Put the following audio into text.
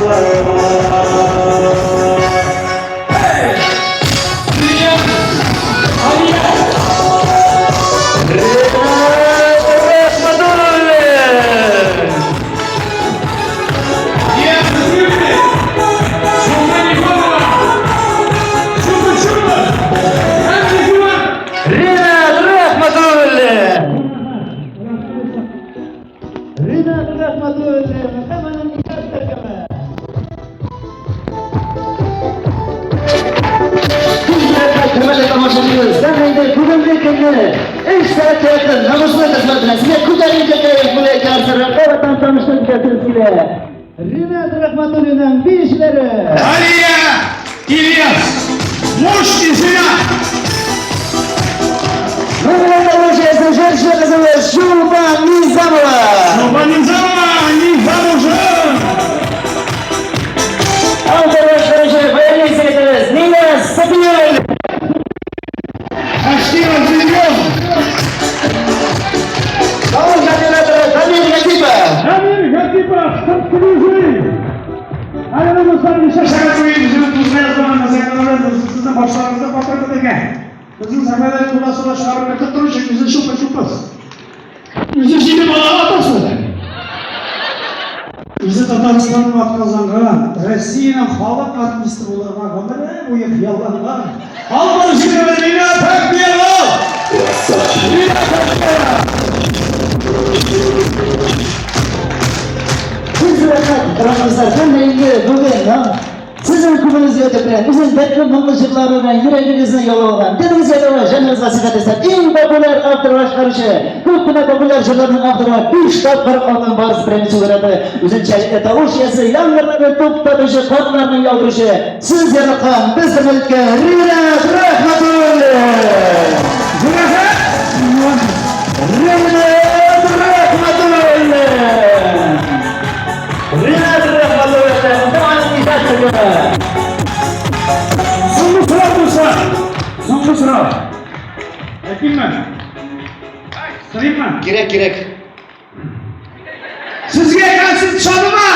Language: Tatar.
Ринат Рахматуллин! Ринат Рахматуллин! Ринат Рахматуллин һәм аның иҗат төркеме. Хөрмәтле тамашачыбыз, һәм инде бүгенге көнне 3 сәгатькә якын намуслы хезмәт белән сезгә күтәренке кәеф бүләк итә кабаттан таныштырып китәсез килә. Ринат Рахматуллинның биючеләре. Алия Ильяс, муж и жена. Номерлар җырчы кызыбыз Чулпан Низамова. Чулпан Низамова, не замужем. Автор башкаручы баянист егетебез Нияз Сафиуллин. Почти разведен. Тавыш операторы Дамир Гатипов. Дамир Гатипов, Кыркызы. Әле дуслар, ничә сәгать буе безнең тузга язмаган сәхнәләрдә сезнең башларыгызда батырды икән. Безнең сәхнәдә тура-сура чыгарып кертеп торучы үзе чупа-чупас. Үзе җиде бала атасы. Үзе Татарстанның атказанган, Россиянең халык артисты булырга гомере буе хыялланган. Алып җиребез Ринат Әхмәтов! Ринат Әхмәтов! Сез рәхмәт, рәхмәтләр. Һәм инде бүген сезнең күңелегезгә үтеп керә. Үзенең дәртле моңлы җырлары белән йөрәгегезне яулап алган, телегезгә дәва, җаныгызга сихәт өстәп, иң популяр автор башкаручы, күп кенә популяр җырларның авторы, биш тапкыр Алтын Барс премиясе лауреаты, үзенчәлекле тавыш иясе, яңгырларны туктатучы, карларны яудыручы, сез яраткан, без хөрмәт иткән Ринат Рахматуллин! Ринат Рахматуллин! Ринат Рахматуллин, Туган иҗат төркеме. Соңгы сорау булса, соңгы сорау. Әйтимме? Сорыйммы? Кирәк, кирәк. Сезгә концерт ошадымы?